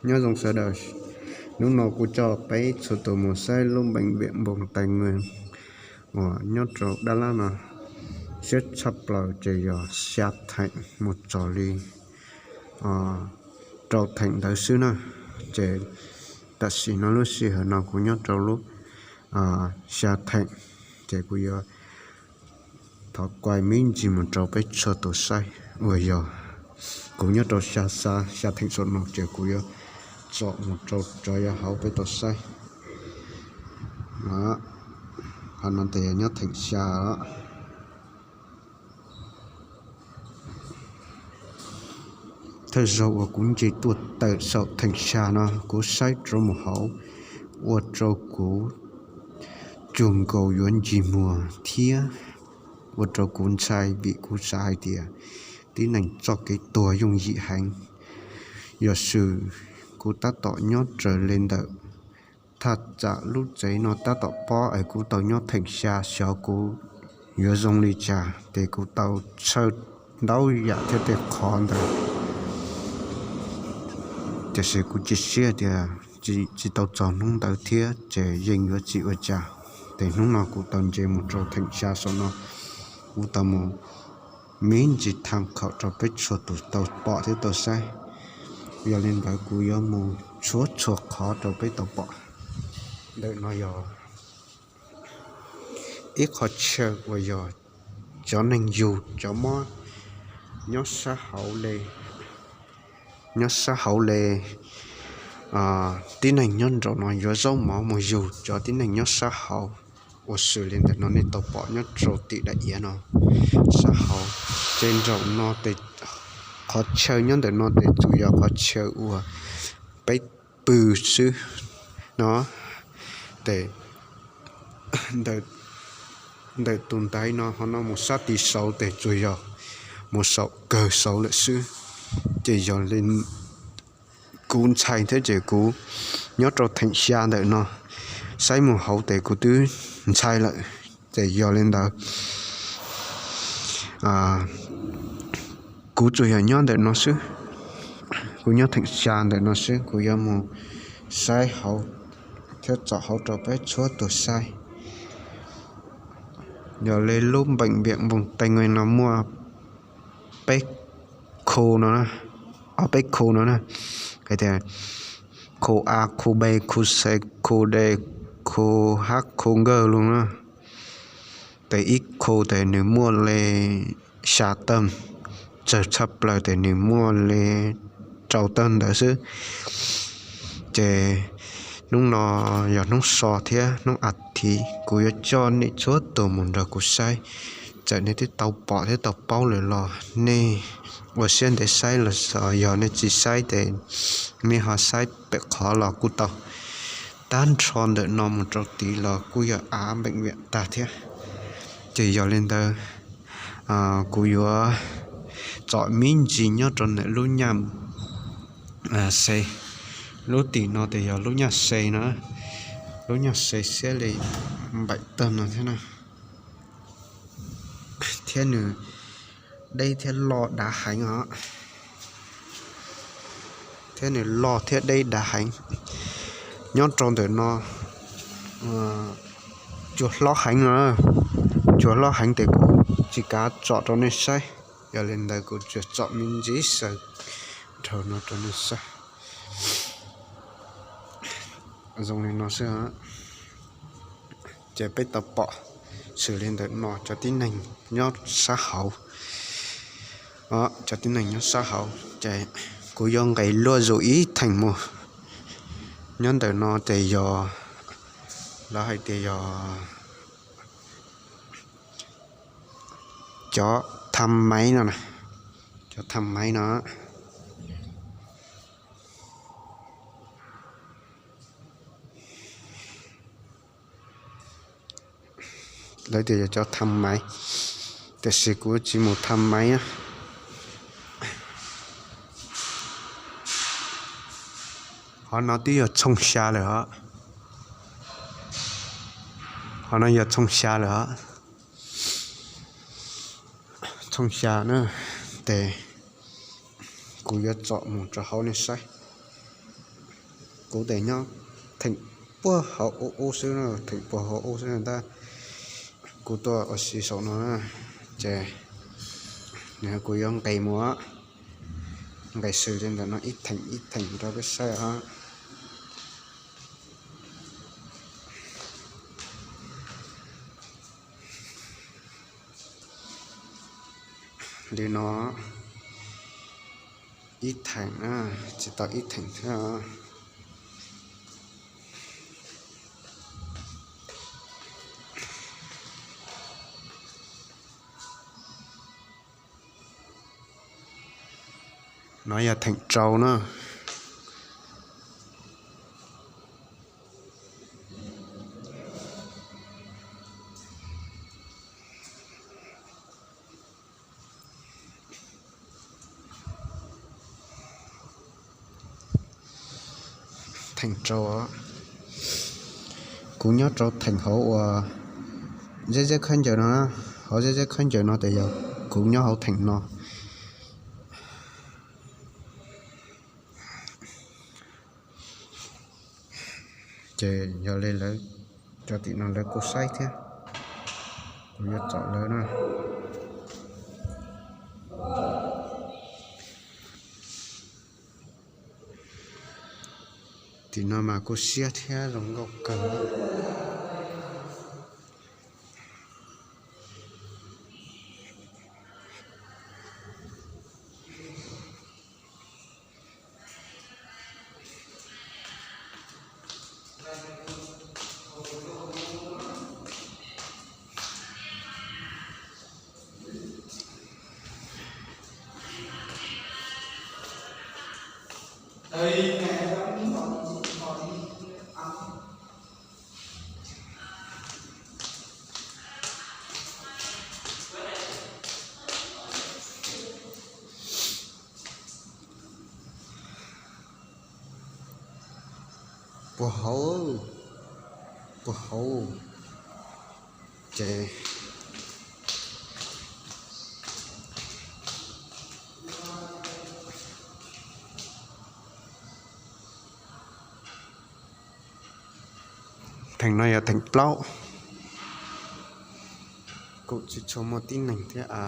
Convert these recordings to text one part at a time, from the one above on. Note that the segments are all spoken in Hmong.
Nyob zoo sawv daws, hnub no kuv coj peb txhua tus mus saib lub npeem viam npoo tais nws uas nyob rau Dab Lab no. Siab tshaj plaws ces yog xya theem mus txog li rau theem ntawd xwb na. Ces tam sim no lub sij hawm no kuv nyob rau lub xya theem, ces kuv yuav thov kuaj me ntsis mus rau peb txhua tus saib uas yog kuv nyob rau xya, xya theem saum no ces kuv yuav tsom mus rau tso yog hauv peb tau saib. Qhov no ces yog nyob theem xya os. Thawj zaug uas kuv nce tuaj tawm saum theem xya no kuv saib rov mus hauv, ua rau kuv cuag nkaus yuav ntsig muag thiab ua rau kuv ntshai vim kuv xav hais tias tib neeg txoj kev tuag yooj yim heev. Yog xwm kuv tab tom nyob raws li ntawm thaj tsam lub tsev no tab tom pob es kuv tau nyob theem xya xyov kuv yuav zoo li cas ces kuv tau txhawj ntau yam thiab tej qhov ntawd. Tiam sis kuv cia siab tias tsis tau txog hnub ntawd thiab ces yeej yuav tsis ua cas. Ces hnub no kuv tau nce mus rau theem xya saum no, kuv tau mus me ntsis tham khom rau peb txhua tus tau pom thiab tau saib. Yog li ntawd kuv yuav mus txhua txhua qhov rau peb tau pom. Ntawm no yog ib qhov chaw uas yog cov neeg yug cov mob nyob sab hauv le, nyob sab hauv le tib neeg nyob nraum no yuav zaub mov mus yug cov tib neeg nyob sab hauv. Ua xws li ntawm no nej tau pom nyob rau tim daim iav no, sab hauv. Ces nraum no, qhov chaw nyob ntawm no ces tsuas yog qhov chaw uas peb pw xwb no. Ces ntawm tus ntaiv no ho no mus sab tid saud ces tsuas yog mus saum kawg saud lawm xwb. Ces yog li kuv ntshai thiab ces kuv nyob rau theem xya ntawm no saib mus hauv ces kuv twb ntshai lawm. Ces yog li ntawd kuv tsuas yog nyob ntawm no xwb, kuv nyob theem xya ntawm no xwb, kuv yuav mus saib hauv thiab tsom hauv rau peb txhua tus saib. Yog li lub npeem viam npoo teej no muaj peb khu no, ob peb khu no na, hais tias khu A, khu B, khu C, khu D, khu H, khu G los na. Ces ib khu ces nws muaj li xya tawg, tsawg tshaj plaws ces nws muaj li rau tawg ntawd xwb. Ces hnub no yog hnub so thiab hnub a thiv, kuv yuav coj nej txhua tus mus nrog kuv saib. Txawm nej twb tau pom thiab tau paub lawm los nej ua siab ntev saib los yog nej tsis saib ces nej ho saib pem qhov los kuj tau. Tag nrho ntawm no mus rau tid los kuj yog av npeem viam tag thiab. Ces yog li ntawd kuv yuav tsom me ntsis nyob rau ntawm lub nyaj C. Lub tim no ces yog lub nyaj C no, lub nyaj C xiab li npaim tawg no thiab na. Thiab nws deb thiab loj dav heev os, thiab nws loj thiab deb dav heev. Nyob rau ntawm no cua hlob heev no, cua hlob heev ces kuv tsis kav tsom rau nej saib. Yog li ntawd kuv tsuas tsom me ntsis xaws dhau no rau nej saib. Zoo li no xwb. Ces peb tau pom xws li ntawm no cov tib neeg nyob sab hauv, cov tib neeg nyob sab hauv. Ces kuv yuav nqes luaj zus ib theem mus. Nyob ntawm no ces yog, lawv hais tias yog cov tham maiv no, cov tham maiv no. Lawv tias yog cov tham maiv, tiam sis kuv tsis mus tham maiv. Qhov no twb yog tshooj xya lawm os. Qhov no yog tshooj xya lawm os. Tshooj xya na, ces kuv yuav tsom mus rau hauv nej saib. Kuv tes nyob theem puag hauv ub xwb na, theem puag hauv ub xwb na, tab kuv tuaj ua si saum no na, ces nws kuv yuav nqes mus, nqes xws li ntawm no ib theem ib theem rau peb saib os. Li no ib theem na, tsis tau ib theem thiab. No yog theem rau na. Theem rau, kuv nyob rau theem hauv uas zeb zeb khaub ncaws no, hauv zeb zeb khaub ncaws no tes yog kuv nyob hauv theem no. Ces yog li lawv cov tim no lawv kuj saib thiab, kuv yuav tsom lawv na. Tim no mas kuj siab thiab zoo nkauj kawg. Puag hauv, puag hauv, ces theem no yog theem plaub, kuj tsis tshua muaj tib neeg thiab a.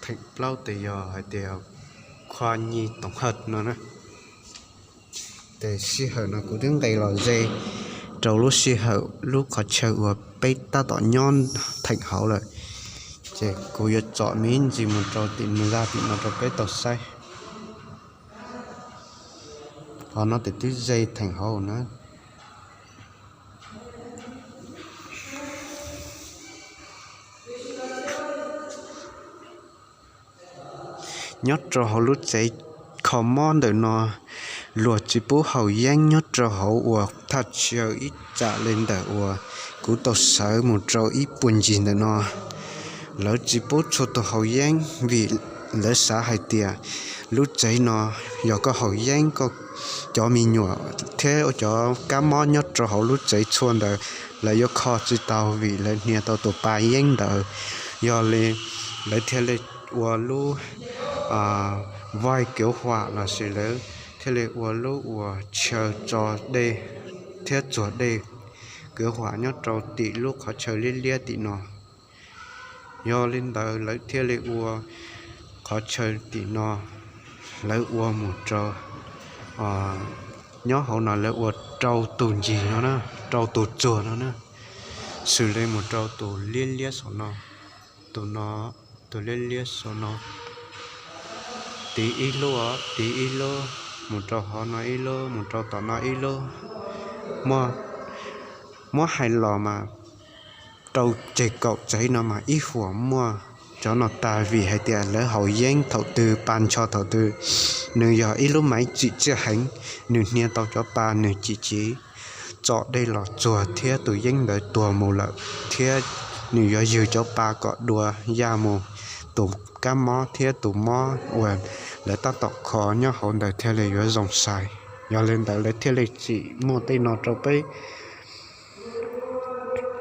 Theem plaub tes yog hais tias Khua Nyi Toov Hawm no na. Ces sij hawm no kuv twb nqes los ze rau lub sij hawm lub qhov chaw uas peb tab tom nyob theem hauv lawm, ces kuv yuav tsom me ntsis mus rau tim mus zaj tim no rau peb tau saib. Qhov no tes twb ze theem hauv na. Nyob rau hauv lub tsev kho mob ntawm no, luag tsis pub haus yeeb nyob rau hauv uas thaj chaw ib tsam li ntawm uas kuv tau sawv mus rau ib puag ncig ntawm no. Lawv tsis pub txhua tus haus yeeb vim lawv xav hais tias lub tsev no yog koj haus yeeb, koj cov me nyuam thiab cov kab mob nyob rau hauv lub tsev txhua ntawd lawv yuav kho tsis tau vim lawv hnia tau tus pa yeeb ntawd. Yog li lawv thiaj li ua lub vaij kev huam lossis lawv thiaj li ua lub uas chaw tso dej thiab txuag dej kev huam nyob rau tim lub qhov chaw liab liab tim no. Yog li ntawd lawv thiaj li ua qhov chaw tim no, lawv ua mus rau, nyob hauv no lawv ua rau tus ncig no na, rau tus txuag no na, xws li mus rau tus liab liab saum no, tus no, tus liab liab saum no, tiv ib lub, tiv ib lub, mus rau hauv no ib lub, mus rau tom no ib lub. Muab hais los mas rau ceg kaum tsev no mas ib huam muaj cov no tag vim hais tias lawv haus yeeb thaum twg pa ncho thaum twg, nws yog ib lub maiv tsim tsiaj heev, nws hnia tau cov pa nws tsim tsis tso dej los txuag thiab tus yeeb ntawd tuag mus lawm, thiab nws yuav ywg cov pa kom dua yaj mus, tus kab mob thiab tus mob uas lawv tab tom kho nyob hauv ntawd thiaj li yuav zoo sai. Yog li ntawd lawv thiaj li tsim muaj tej no rau peb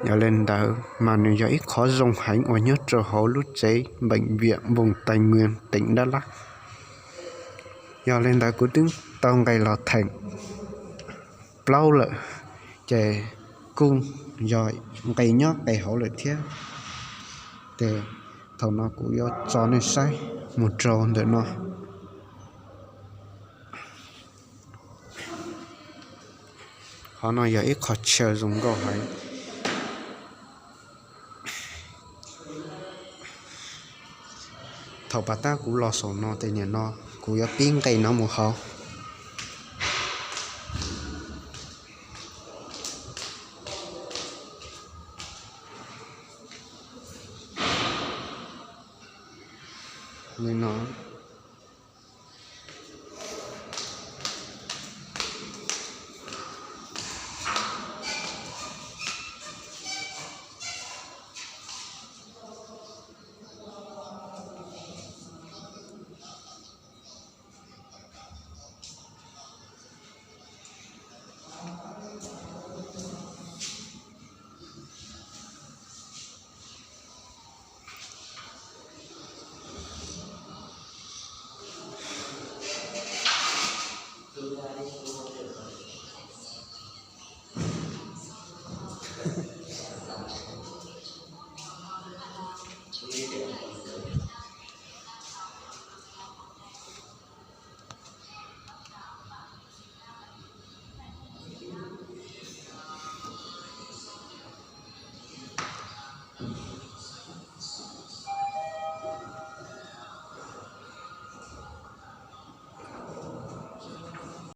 Yog li ntawd mas nws yog ib qhov zoo heev uas nyob rau hauv lub tsev bệnh viện vùng Tây Nguyên tỉnh Đắk Lắk. Yog li ntawd kuv twb tau nqes los theem plaub lawm, ces kuj yog nqes nyob nqes hauv lawm thiab. Ces thaum no kuv yuav tso nej saib mus rau ntawm no. Qhov no yog ib qho chaw zoo nkauj heev. Thaum pas tab kuv los saum no ces nim no kuv yuav pib nqes no mus hauv. Li no,